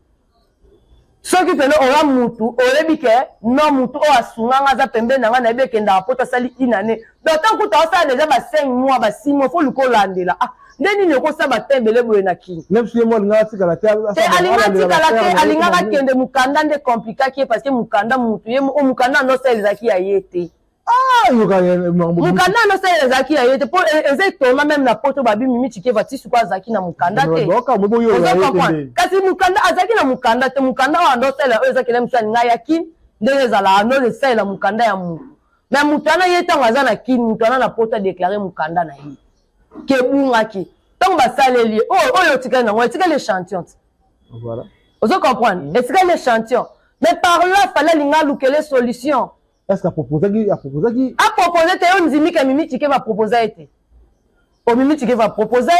Soki pene oya mutu oyebi ke non, mutu oyo asunganga aza pembeni na ngai, nayebi ekendaka poto, asali une année, donc ntango kuta osala déjà ba 5 mois, ba 6 mois, faut luka olandela. Ah, nde nini okosala batin ebele boye na Kini? Alingaka tikala te, alingaka tikala te, alingaka kende. Mokanda nde complikaki ye, parce que mokanda mutu ye mokanda andosala ezalaki ya ye te. Mokanda anosalela ezalaki ya ye te, mpo eza etoma même na poto babi Mimi Tshikeva ti sikoyo azalaki na mokanda te. Kasi mokanda azalaki na mokanda te, mokanda oyo andosalela oyo ezakela miso alinga ya Kini ndenge ezalaka ando esalela mokanda ya mutu, mais moto wana ye ntango aza na Kini, moto wana na poto adeklare mokanda na ye ke ebungaki. Ntango basaleli ye oyo otikali nango etikali échantillon te. Ozo comprendre? Etikali échantillon, mais par là Fally alinga alukele solution. Est-ce qu'aproposaki aproposaki? Apropose te. Yo ndimi ke Mimi Tshikeva apropose ye te? O Mimi Tshikeva apropose,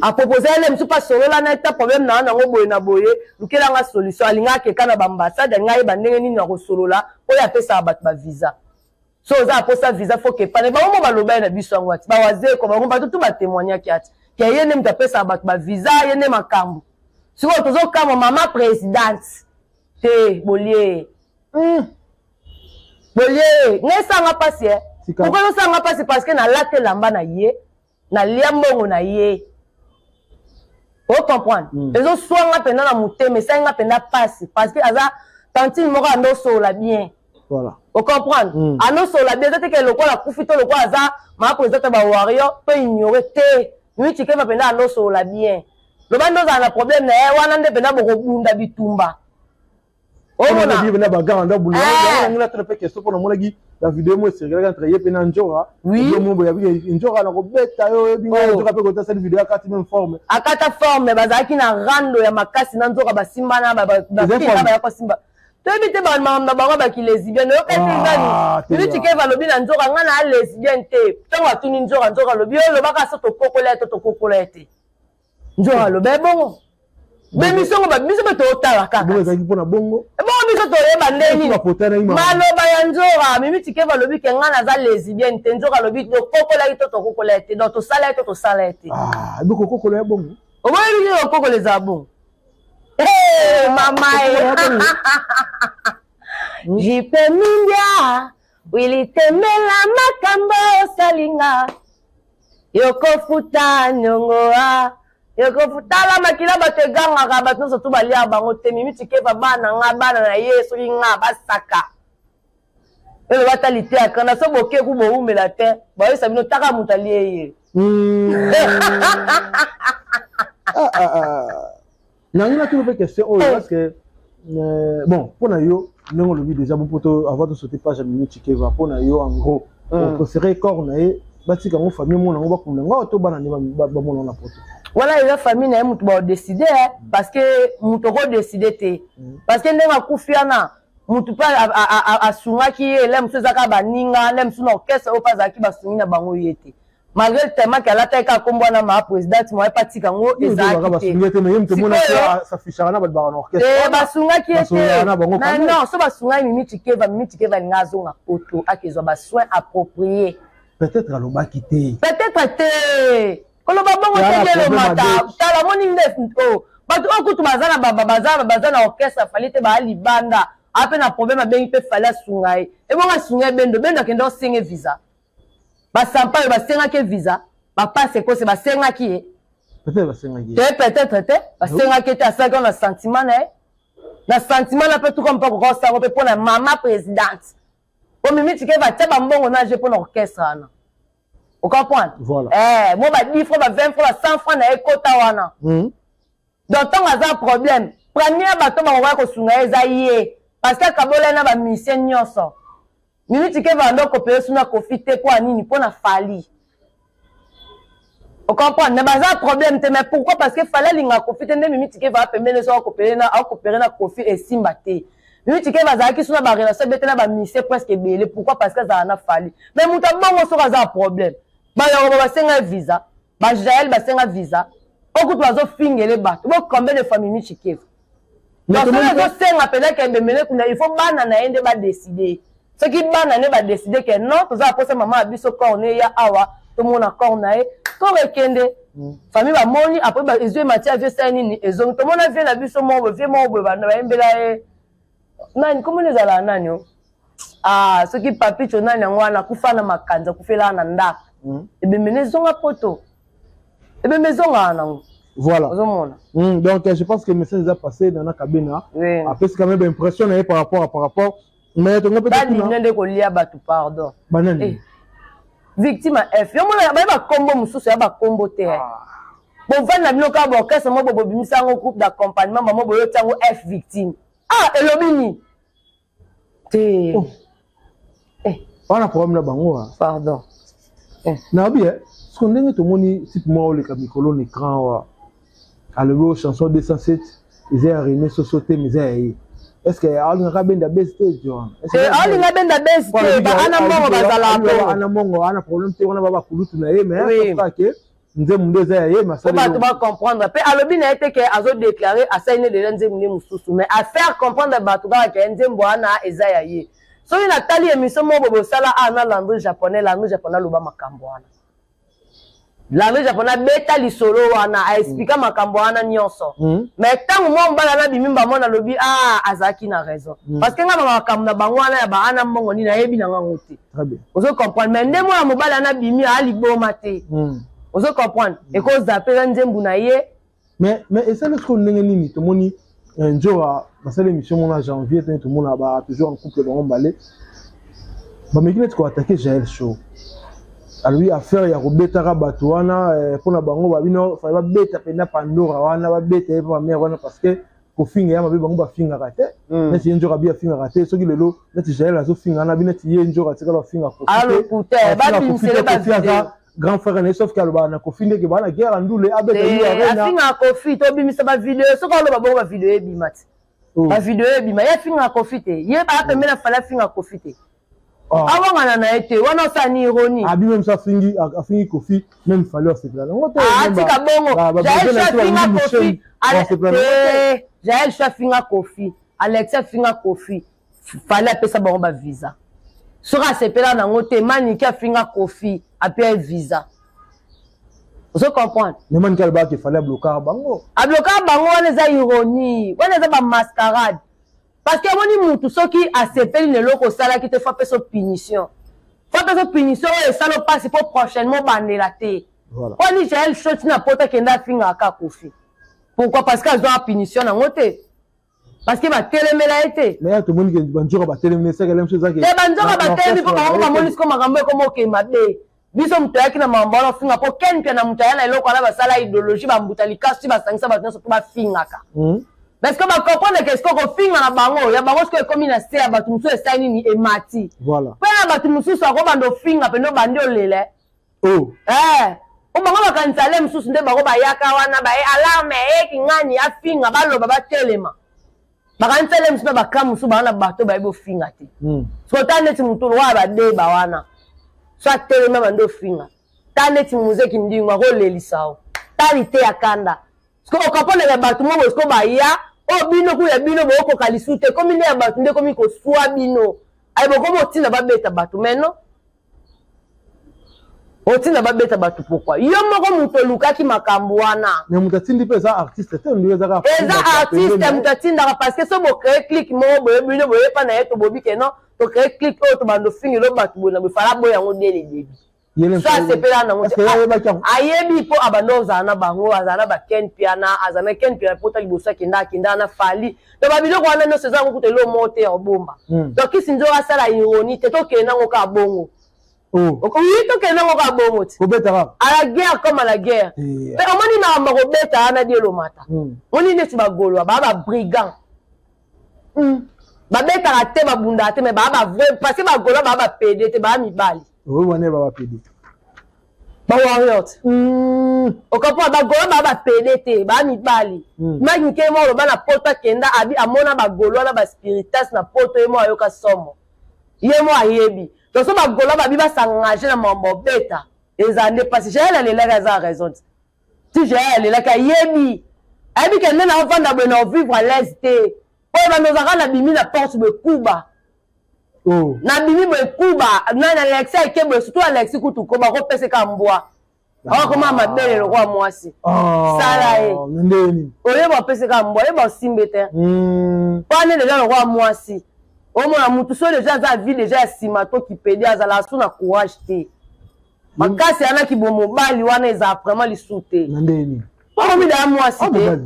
apropose ye mosusu mpe asolola na ye ta problème na nango boye na boye, lukelanga solution. Alinga akeka na baambassade, alinga ayeba ndenge nini akosolola oyo apesaka bato bavisa. So oza aposa visa, faut kepane bango mo baloba ye na biso yango ati bawazeko bango bato tu batémoignaki ati. Ke ye nde moto apesaka bato bavisa, ye nde makambo. Sikoyo tozokamwa mama présidente te, bolie. Bolie ngai esanga mpasi e. Pourquoi ezosanga mpasi? Parce que nalata elamba na ye, nalia mbongo na ye, ocomprendre? Ezoswanga mpenza na motema, esali nga mpenza mpasi, parce que aza tantine moko ando osolola bien. Voilà. Ocomprendre? Anosola bien, eza te ke lokola akufi to lokola aza maa président ya bawarrior to ignore te. Mimi Tshikeva mpenza andosolola bien, loba nde ozala na problème na ye wana nde mpenza bokobunda bitumba. Omona bagarre nda bulangela tena mpe question, mpo namonaki la vidéo mo ecirculaki entre ye mpe na Njora. Mo boye Njora na kobeta yo, oyebi ngai Njora mpe kota asali vidéo, akati même forme. Akata forme, bazalaki na rando ya makasi na Nzoka, basimbana baya kosimba, toyebi te makambo na bango baki lesbienne. Oyokaki ngani Mimi Tshikeva alobi na Nzoka: "Ngai na lesbienne te." Ntango atuni Nzoka, Nzoka alobi: "Oyo olobaka so tokokola ye to tokokola ye te." Nzoka alobi ebongo bemisongo biso mpe tootala kaka. Ezalaki mpona bongo. Ebongo biso toyeba ndeni maloba ya Nzoka. Mimi Tshikeva alobi ke ngai naza lesbienne te, Nzoka alobi tokokolaki to tokokola ye te, donc tosala ye to tosala ye te. Bokokokola ye bongo. Oboyebi nini okokola ezala bongo? Mama e Jipe Mindia Wili Temela, makambo osalinga, yokofuta nyongo a yokofutala makila. Bato egangaka, bato nyonso tu balia bango te. Mimi Tshikeva, bana nga, bana na ye, soki nga basaka eloba ata liteaka na so bokeku bowumela te, bayebisa bino taka moto alie ye. Nangi natuna mpe question oyo, parce que bon, mpo na yo, ndenge olobi déjà bo poto, avant tosauter page ya Mimi Tshikeva, mpo na yo, en gros, opréféré corps na ye batika yango famille mona yango, bakunda yango to bana nde bamona na poto? Wana eza famille na ye moto baodécider, parce que moto okodécider te, parce que ndenge akufi wana, motu mpe asungaki ye ele mosusu eza kaka baninga nde mosusu na orchestre oyo mpe azalaki, basungi na bango ye te, malgré tellement ke alataki kaka nkombo wana maa présidente, moye mpe atika yango ezalaki te. Te, basungaki ye te. Mais non, so basungaki Mimi Tshikeva, Mimi Tshikeva alinga azonga poto, akezwa basoin approprié. Peut-être alobaki te. Peut-être te, koloba bongo te elomata. Tala, moni nde bato oyo kutu baza na baza na orchestre Fally te, baa libanda ape na problème, abengi mpe Fally asunga ye. Ebongo asunga ye, bendo bendo akende osenge visa, basampa oyo basengaki ye visa, bapase ekose basengaki ye. Te. Peut-être te, basengaki ye te, asalaki wana na sentiment na ye, na sentiment na mpe tuka mpe akoka osango mpe mpona mama présidente po Mimi Tshikeva atia bambongo na je mpona orchestre wana, ocomprendre? Voilà. Mo ba 10 francs, ba 20 francs, ba 100 francs na ye kota wana. Donc ntango aza problème, première bato bakokoya kosunga ye eza ye, parce que akabola ye na bamusicien nyonso. Mimi Tshikeva ando akopele suna Kofi te, mpo ya nini? Mpo na Fally, ocomprendre? Mais baza problème te. Mais pourquoi? Parce que Fally alingaka Kofi te, nde Mimi Tshikeva apembeni so akopele na akopere na Kofi, esimba te. Mimi Tshikeva azalaki so na barelation ebete na bamusicien presque ebele. Pourquoi? Parce que azala na Fally. Mais moto abongo, soki aza problème, bayoko basenga ye visa, bajael basenga visa, okutu bazofingele bato bo combien de fois Mimi Tshikeva. Donc soki ezosenga mpenza ke ebemele kuna, il faut bana na ye nde badécider. Soki bana nde badécider ke non, toza na posa mama ya biso, corps ne ya awa, tomona corps na ye, corps ekende, famille bamoni, après ezwi emati avie, esali nini, ezongi. Tomona vie na biso moko boye, vie moko boye, bayembela ye nani, komona ezalaka nani o, ah, soki Papicho nani yango wana, akufa na makanza, akufelaka na ndako, ebembe ezonga poto, ebembe ezongaka nango. Voilà. Ozomona. Donc je pense que le message est passé. Nana Kabena après, c'est quand même impression par rapport à par rapport, mais tongo peut-être balingi nde kolia bato, pardon. Banani? Eh. Victime F, yo mona baye bakombo mosusu ya bakombo te. Bovandi na bino kaka baorchestre mo bobimisa yango groupe d'accompagnement, bamo boyoti yango F victime. Ah, elobi nini te? Oh. Eh. Wana problème na bango. Pardon. Eh. Nayebi soki ndenge tomoni site moko oleka mikolo na écran wa, alobi o chanson 207 eza ya René Soso te, mais eza ya ye. Est ce que alingaka benda bese te? Joan. Alinga benda bese te, baana mbongo bazala. Ana mbongo, ana problème te, wana bakulutu na ye, mais ke nzembo nde eza ya ye. Po bato bacomprendre mpe, alobi na ye te ke azodéclarer asali ne déjà nzembo nde mosusu, mais afaire comprendre bato kaka ke nzembo wana eza ya ye. Soki natali émission moko boye bosala a na Landry Japonais, Landry Japonais aloba makambo wana. Landry Japonais abeta lisolo wana, aexplika makambo wana nyonso. Mais ntango mwa mobali wana abimi, mbamona alobi: ah, azalaki na raison, parce que nga makambo na bango wana ya baana mbongo nini, nayebi na ngango te. Ozo comprendre? Mais nde mwana mobali wana abimi, aliboma te. Ozo comprendre? Ekozala mpe eza nzembu na ye. Mais esali sikoyo ndenge nini? Tomoni Nzora basali émission mona janvier tene, tomona ba toujours en couple bango mbale, bameki neti koattaquer Jael Show. Alobi affaire ya kobetaka bato wana mpona bango babino fallait babeta mpenza Pandora wana, babeta ye mpo bamare wana, parce que kofinga ya mabe, bango bafingaka te. Neti ye Nzoka bi afingaka te, soki lelo neti Jael azofinga wana, bi neti ye Nzoka atikala bafinga. Kofi aza grand frère na ye, sauf ke alobaka na Kofi ndeke baa na guerre ya ndule, abeta ye. Afingaka Kofi, tobimisa bavideo. Soki aloba bongo, bavideo ebima te, bavideo ebima. Ye afingaka Kofi te, ye baa pembeni afali, afingaka Kofi te. Awangana na ye te, wana osala ni ironie. Abi même so afingi, afingi Kofi, même Fally asepela nango te. Atika bongo. Jael so afinga Kofi, Jael so afinga Kofi, Alexi afinga Kofi, Fally apesa bango bavisa. Soki asepela nango te, Maniki afinga Kofi, apia ye visa. Ozo comprendre? Mais Maniki alobaka Fally ablokaka bango. Ablokaka bango, wana eza ironie, wana eza bamascarade, parce que amoni mutu soki asepeli na eloko osalaki te, faut apesa punition, faut apesa punition oyo esala mpasi mpo prochainement obandela te. Mpo ni Jael Show ntina poto akende afingaka kaka Kofi, pourquoi? Parce que azwaka punition nango te, parce que batelemela ye te. Mais tomoni ke banzoka batelemi, esakele mosusu ezaki te. Banzoka batelemi mpo bango bamoni siko makambo ekoma oke mabe. Biso moto ayaki na makambo wana ofinga, mpo ken mpe na moto aya na eloko wana, basala idéologie, bambuta likasi, basangisa bato nyonso mpo bafingaka. Parce que bacomprendre ke siko kofinga na bango ya bango siko ekomi na se ya bato mosusu, esali nini? Emati. Mpe na bato mosusu akobanda ofinga mpende, obandi olela. Po bango bakanisa le mosusu nde bango bayaka wana, baye alarme eyeki ngani, afinga, baloba, batelema. Bakanisa le mosusu na baka mosusu baa na bato bayebi ofinga te. Siko ta neti motu lokola badeba wana, so atelemi, abandi ofinga, ta neti muzeki ndingo akolelisa o tali te ya kanda. Siko okapondaka bato moko, siko baya oyo bino kuya bino bokokoka lisu te, ekomi nde ya bato nde ekomi koswa bino. Aye bokomi otinda babeta bato, mais non, otinda babeta bato pourquoi? Yo moko moto olukaki makambo wana. Mais moto atindi mpe eza artiste te, ndenge ezaka. Eza artiste moto atindaka, parce que so bocréer clique moko boye, bino boyepa na ye, tobobi ke non, tocréer clique oyo, tobanda ofingela bato boye na boye, fala boye yango dès le début. So asepela nango, ayebi mpo abanda ozala na bango, azala na baken Piana, azala na Ken Piana mpo ta liboso akenda, akenda na Fally. Donc babiloko wana nyonso eza yango kuta eloko moko te ya kobomba. Donc kisi nzoka asala ironie te, tokende nango kaka bongo. Oui, tokende nango kaka bongo ti à la guerre comme à la guerre. Mpe omoni makambo akobeta wana, di elomata. Moni neti bagolwa baa babrigand, babetaka te, babundaka te, mais baa bavrai, parce que bagolwa baa bapede te, baa mibali. Wana baa bapede. Bawarrior te, okomprendre? Bagolwa baa bapede te, baa mibali. Maki nke moko oloba na poto, akenda abi amona bagolwa na baspiritas na poto, ye moko ayoka somo, ye moko ayebi. Donc so bagolwa babi basengage na mambo obeta, ezala nde mpasi. Jael alelaki, aza raison te. Ti Jael alelaki, ayebi, ayebi ke nde naovanda boye na ovivre à l'aise te. Oyo bando ozalaka, nabimi na porte boye, kuba. Nabimi boye, kuba nani, Alexi ake boye, surtout Alexi kutu ko bakopesa eka mbwa, akoma mabele lokola mwasi. Sala ye oyeba opesa eka mbwa, oyeba osimbe te wana deja lokola mwasi. Omona mutu so deja aza vie deja ya nsima, to kipede, azalaka su na courage te makasi yanaki. Bo mobali wana ezala vraiment lisu te. Okomi daya mwasi te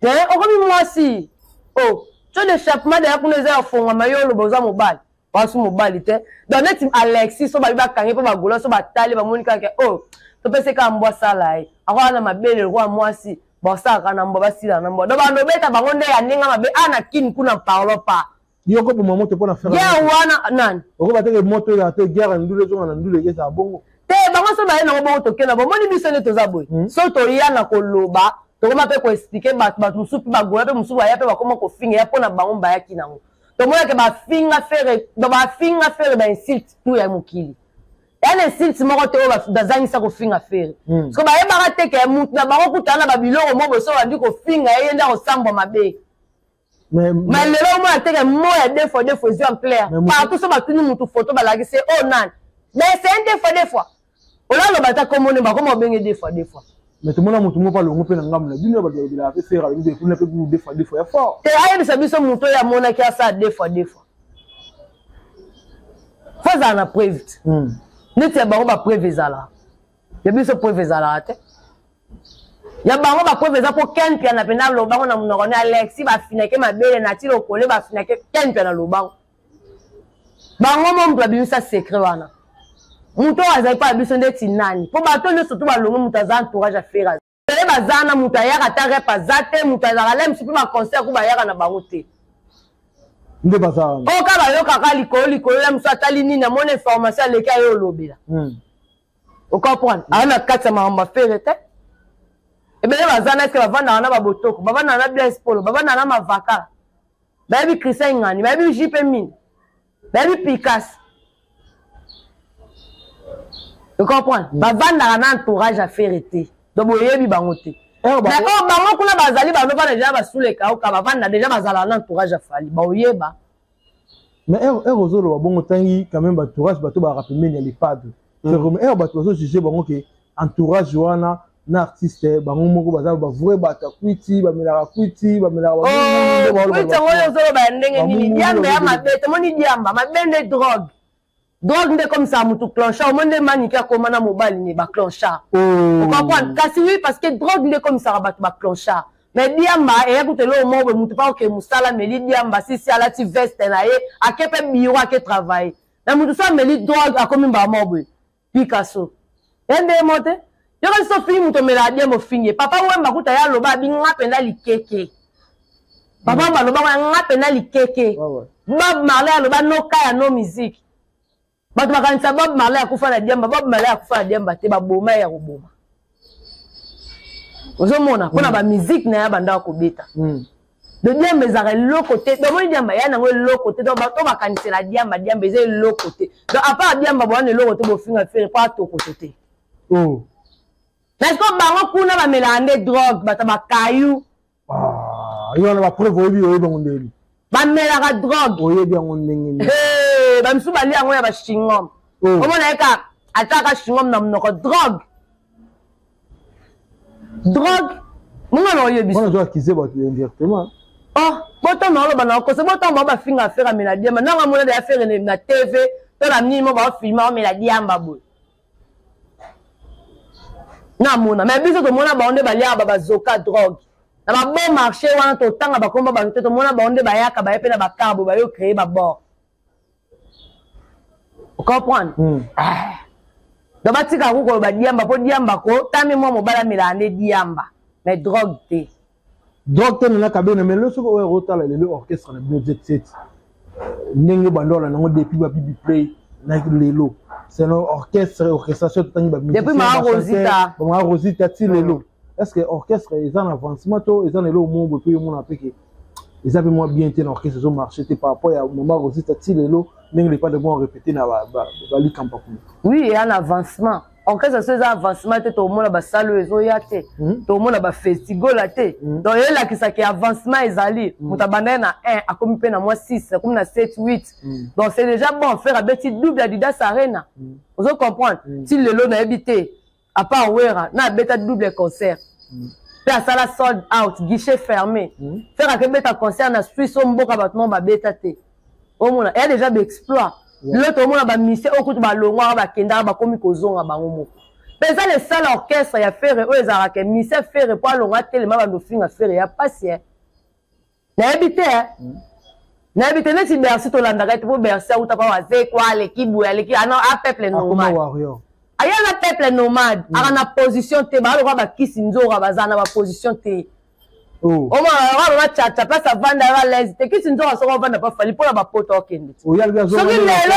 te, okomi mwasi o tuyau d'échappement daya kuna eza ya fongwama. Yo oloba oza mobali, wasu mobali te. Donc neti Alexis, so babi bakangi mpo bagola, so batali, bamoni kaka o topesi kaka mbwa, asala ye akoya na mabele lokola mwasi, basalaka na mbwa, basilaka na mbwa. Donc bando obeta bango nde ya ndenge mabe a na kini kuna, parlons pas. Yo koboma moto mpona guerre wana nani? Okoba teke moto ezala te, guerre ya ndule ezonga na ndule, ezala bongo. Te, bango so baye nango bongo, tokenda. Bomoni biso nde toza boye. So toya na koloba, tokoma mpe koexpliquer bato. Bato mosusu mpe bagola mpe mosusu baya mpe bakoma kofinga ya mpona bango bayaki nango. Tomonake bafinga Ferre, bafinga Ferre bainsulte tu ya mokili, ya na insulte moko te oyo bazangisa kofinga Ferre. Parce que bayebaka te ke mutu na bango kutana na babiloko mo boye, so bandi kofinga ye, ye nde akosambwa mabe. Mais lelo omona teke mo ya deux fois deux fois ezwi ampleur partout. So batuni mutu photo, balakisi ye oyo nani, mais c'est un deux fois deux fois. Olaloba ata kombo ne bakoma obenge deux fois deux fois. Mais tomona moto moko alongo mpe na ngambo na bino bato balobelaka mpe Ferre alobi mpe kuna mpe deux fois deux fois ya fort. Te ayebisa biso moto oyo amonaki asala deux fois deux fois. Fo azala na preuve te. Neti ya bango ba preuve ezalaka. Ya biso preuve ezalaka te. Ya bango ba preuve eza mpo Ken Mpiana mpenza alobango na monoko ne Alexis bafinake mabele na ti lokole bafinake Ken Mpiana alobango. Bango mo moto babimisa secret wana. Moto oyo azali mpo ya biso ndeti nani? Mpo bato nyonso to balongo moto aza entourage ya Ferre. Ebele baza na moto ayaka ata rep aza te, moto azalaka le mosusu mpe ba concert ku bayaka na bango te. Nde baza wana. Oyo kaka bayokaka likolo likolo ya mosusu atali nini amoni information aleki aye olobela. Ocomprendre? Aza na kati ya makambo ya Ferre te. Ebele baza na eske bavandaka na babotoko, bavandaka na Blaise Polo, bavandaka na Mavaka. Bayebi Christian Ngani, bayebi JP Mine, bayebi Picasso. Tu comprends? Bavandaka na entourage ya Ferre te. Donc boyebi bango te. Mais oyo bango kuna bazali bano bana déjà basuleka oka bavanda déjà bazalaka na entourage ya Fally, baoyeba. Mais heure ozoloba bongo tangi quand même entourage bato bazalaka pembeni ya le padre. C'est comme heure bato bazo juger bango ke entourage wana na artiste bango moko baza ba vrai bato ya kwiti, bamelaka kwiti, bamelaka ba kwiti yango oyo ozoloba ya ndenge nini? Diamba ya mabe, tomoni diamba mabe nde drogue. Drogue nde comme ça mutu clochard, omoni nde maniki akoma na mobali ne ba clochard. Ocomprendre? Kasi oui, parce que drogue nde comme ça bato ba clochard. Mais diamba eya kutu eloko moko boye mutu pa oke mosala ameli diamba sisi alati veste na ye ake pe bureau ake travailler. Na mutu so ameli drogue akomi mbala moko boye. Picasso. Ya nde mo te. Yoka so fingi mutu omelaka diamba ofingi ye. Papa Wemba kuta ya loba abi nga penda likeke. Papa Wemba aloba nga penda likeke. Bob Marley aloba no kaya no musique. Bato bakanisa Bob Marley akufa na diamba, Bob Marley akufa na diamba te, baboma ye ya koboma. Ozomona mpona ba musique na ya banda kobeta. De diamba ezalaka eloko te. Donc moni diamba ya nango eloko te. Donc bato bakanisela diamba, diamba eza eloko te. Donc à part diamba bwana eloko te bofinga Ferre po atokoto te. Mais est-ce que bango kuna bamelaka nde drogue, bato ba caillou. Ah, yo wana ba preuve oyebi oyebi yango ndenge nini? Bamelaka drogue. Oyebi yango ndenge nini? Hey, ba misusu balia yango ya ba chewing-gum. Omona ye kaka atiaka chewing-gum na monoko drogue. Drogue. Monga na oyebi. Wana zo accuser bato indirectement. Oh, botanga oloba na okosa, botanga ba bafinga Ferre amela diamba. Nanga mona de Ferre na TV, to na nini mo ba filmer amela diamba boye. Namona, mais biso tomona bango nde baliaka ba bazoka drogue. Na ba bon marché wana totanga bakomba bato te, tomona bango nde bayaka baye pe na ba carbo bayo créer ba bord. Comprendre? Ah. Donc batika ko koloba diamba po diamba ko tami mwa mobali amelaka nde diamba mais drogue te. Drogue te nana kabena, mais lelo soki oyo otala lelo orchestre na bino Jet Set ndenge bandola nango depuis ba Bibi Play na lelo c'est un orchestre orchestration totangi ba musiciens depuis Mama Rosita Mama Rosita ti lelo est-ce que orchestre eza na avancement to eza na eloko moko boye mpe yo mona pe ke eza pe mwa bien te na orchestre ezo marcher te par rapport ya Mama Rosita ti lelo ndenge le padre bon répéter na ba likampa kuna. Oui, il y a un avancement. Orchestre so eza avancement te, tomona ba salle oyo ezoya te, tomona ba festigola te. Donc elakisaki avancement ezali. Moto abandaki na 1 akomi pe na mwa 6, akomi na 7, 8. Donc c'est déjà bon, faire abeti double Adidas Arena. Ozo comprendre? Ti lelo nayebi te, à part Wera, na abeta double concert. Pe asala sold out, guichet fermé. Faire akebeta concert na Suisse o mboka bato moko babeta te. Omona, eya déjà ba exploit. Lelo tomona ba musiciens oyo kutu balongwaka bakendaka bakomi kozonga bango moko. Pe eza le seul orchestre ya Ferre oyo ezalaka ke musicien Ferre po alongwa atelema bando finga Ferre ya pasi hein. Nayebi te hein. Nayebi te neti Bercy tolandaka ete po Bercy auta pa wazekwa aleki boye aleki ana a peuple nomade. Aya na peuple nomade, aka na position te, ba lokola ba kisi nzora baza na ba position te. Omona mama chacha place avanda ya l'aise te kisi nzoka soko avanda pa Fally mpona bapoto okende soki lelo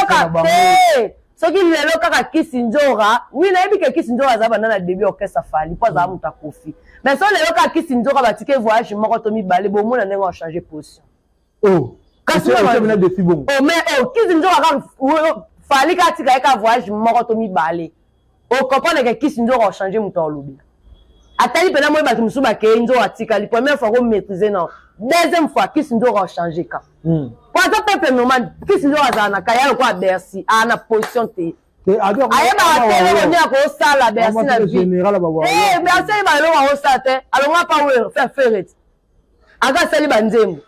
ka te soki lelo kaka kisi nzoka oui nayebi ke kisi nzoka aza banda na début orchestre Fally mpo azala moto akofi mais so lelo kaka kisi nzoka batike voyage moko to mibale bomona ndenge ochange position. Kasi défi bongo. Oh mais oh kisi nzoka kaka Fally kaka tika ye kaka voyage moko to mibale. O comprendre que kisi nzoka ochange moto alobela. Atali pena moi bato mosusu bakei nzoka atikali première fois ko maîtriser non deuxième fois kisi nzoka ochange ka. Po aza peuple normal kisi nzoka azala na kaya lokola Bercy a na position te. Ayebaka te eloko nini akosala Bercy na vie. Bercy ayebaka eloko akosala te. Alonga pa Wera, faire Ferret. Aka asali banzembo.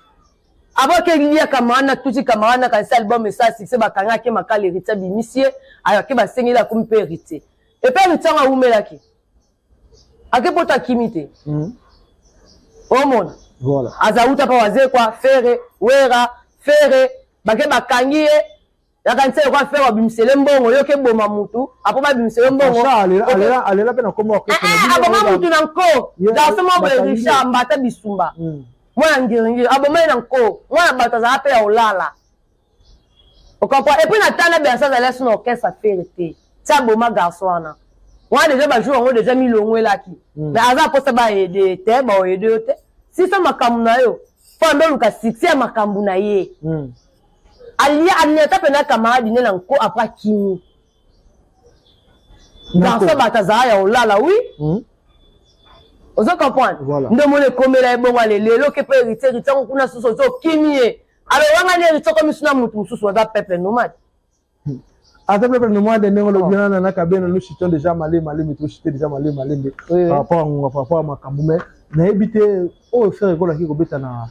Aboke lia camarade na tuti camarade na kanisa album esala succès, bakanga ake makala, Héritier abimisi ye, ayake basengeli akomi mpe Héritier. Epe Héritier yango awumelaki. Ake poto akimi te. Omona. Voilà. Aza uta pa Wazekwa, Ferre, Wera, Ferre, bake bakangi ye. Nakanisa lokwa Ferre babimisele mbongo, yo ke boma mutu, apo babimisele mbongo. Alela mpe na kombo. Aboma mutu na nko. Garçon moko boye Richard Mbata Bisumba. Mwana ngiringiri, aboma ye na nko. Mwana bato azala mpe ya olala. Ocomprend? Et puis na tana Bercy azali asu na orchestre Ferre te. Ti aboma garçon wana. Wana déjà bajour yango déjà milongo elaki. Mais aza mposa baede te, baoyede yo te. Sisa makambo na yo. Mpo ando oluka succès ya makambo na ye. Alia aniata mpe na camarade ne na nko après akimi. Garçon bato azala ya olala, oui. Ozo comprendre? Voilà. Nde omoni ekomela ye bongo ale lelo ke mpe Héritier, Héritier yango kuna susu ozo okimi ye. Alors wanga ni Héritier okomi suna mutu mosusu aza peuple nomade. Aza peuple nomade ndenge olobi wana na kabena, nous chutons déjà malé malé, to chute déjà malé malé par rapport à ngonga, par rapport à makambo, mais nayebi te oyo Ferre ekolaki kobeta na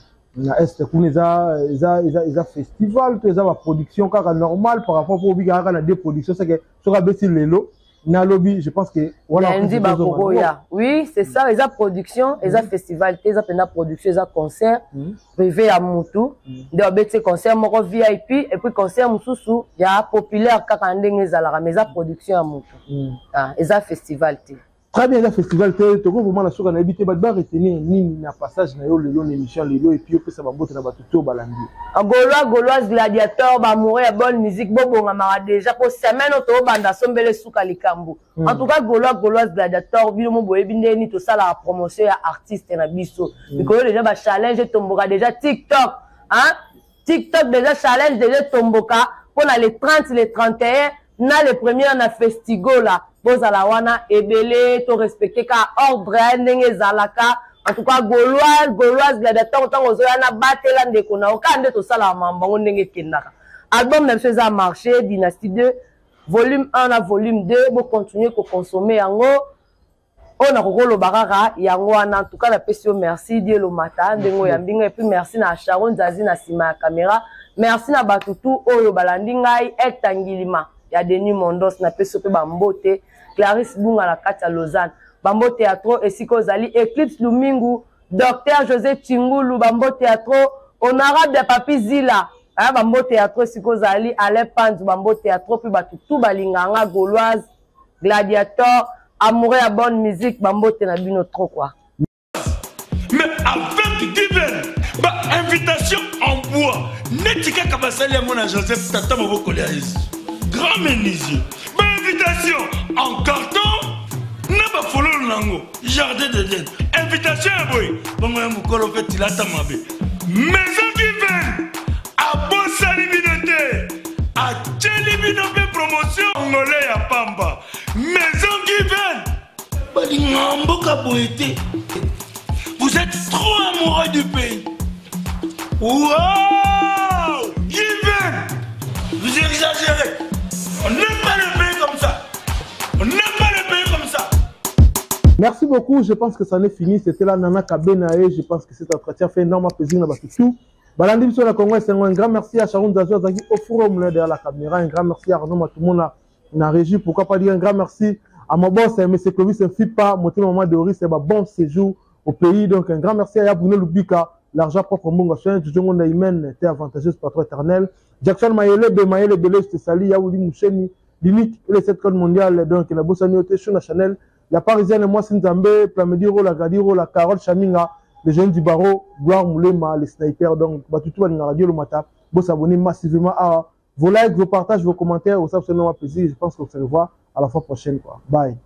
est kuna eza festival to eza baproduction kaka normal par rapport po obika kaka na deux productions, c'est que soki abeti lelo nalobi, je pense que wana lundi bakokoya. Oui, c'est ça, eza production, eza festival te, eza mpenza production, eza concert privé ya mutu nde babeti concert moko VIP et puis concert mosusu ya populaire kaka ndenge ezalaka, mais eza production ya mutu. Ah, eza festival te. Très bien, eza festival te. Toko vraiment na suka, nayebi te bato baretenir nini na passage na yo lelo na émission lelo, et puis opesa bambote na bato to balandi. Gaulois, Gauloise, gladiateur, bamoureux ya bonne musique, bobongamaka déjà po semaine oyo tobanda sombele suka likambo. En tout cas, Gaulois, Gauloise, gladiateur, bino mo boyebi ndenge nini tosalaka promotion ya artiste na biso. Mikolo déjà bachallenge etomboka déjà TikTok, hein? TikTok déjà challenge déjà etomboka mpona le 30, le 31 na le premier na Festigola. Bozala wana ebele, to respecte ka ordre ndenge ezalaka. En tout cas, Gauloise, Gauloise, gladiateur, ntango ozoya na batela ndeko na yo kaka nde tosalaka mambo yango ndenge ekendaka. Album na biso eza marché, Dynastie 2 volume 1 na volume 2, bocontinue kokonsome yango. Oyo nakokoloba kaka yango wana. En tout cas, napesi yo merci, Dielo Mata, ndenge oyambi ngai, et puis merci na Sharon Nzazi na nsima ya caméra, merci na bato tu oyo balandi ngai, Hector Ngilima ya Denis Mondos, napesi yo mpe bambote, Clarisse Bunga na kati ya Lausanne, bambote ya trop esika ozali, Eclipse Lumingu, Docteur José Chingulu, bambote ya trop, honorable ya Papi Zila, bambote ya trop esika ozali, Alain Panzu, bambote ya trop, mpe bato tu balinganga, Gauloise, gladiateur, amoureux ya bonne musique, bambote na bino trop quoi. Mais avec Given, ba invitation en bois neti kaka basali yango na Joseph tata mobokoli ya Yesu, grand menuisier, ba invitation en carton na bafololo nango jardin d'Eden, invitation ya boye bongo ya mokolo mpe tilata mabe. Maison Given abosani bino te, atieli bino mpe promotion ngole ya pamba. Maison Given balingaka mboka boye te. Vous êtes trop amoureux du pays. Wow! Given, vous exagérez. On n'aime pas le pays comme ça, on n'aime pas le pays comme ça. Merci beaucoup, je pense que ça en est fini. C'était là Nana Kabenae. Je pense que cet entretien fait énormément plaisir na bato tout balandi biso na Congo Esengo. Un grand merci à Sharon Zazu azalaki au forum derrière la caméra. Un grand merci à Arnaud Matumona na régie. Pourquoi pas dire un grand merci à mon boss, M. Clovis Fipa, motema maman Doris, et bon séjour au pays. Donc un grand merci à Yabouné Lubika, l'argent propre Munga Soin, Djongo Naimen, t'es avantageuse, patron éternel. Jackson Mayele, Be Mayele Bele, je te salue, Yaouli Moucheni, l'unique et les 7 codes mondial. Donc la Bossani Ote, Shuna Chanel, la Parisienne, moi Sinzambe, Plamediro, la Gadiro, la Carole Chaminga, les jeunes du barreau, Gloire Moulema, les snipers. Donc, Batutu la radio le matin, vous s'abonner massivement à vos likes, vos partages, vos commentaires, ça fait un plaisir. Je pense qu'on se revoit à la fois prochaine, quoi. Bye.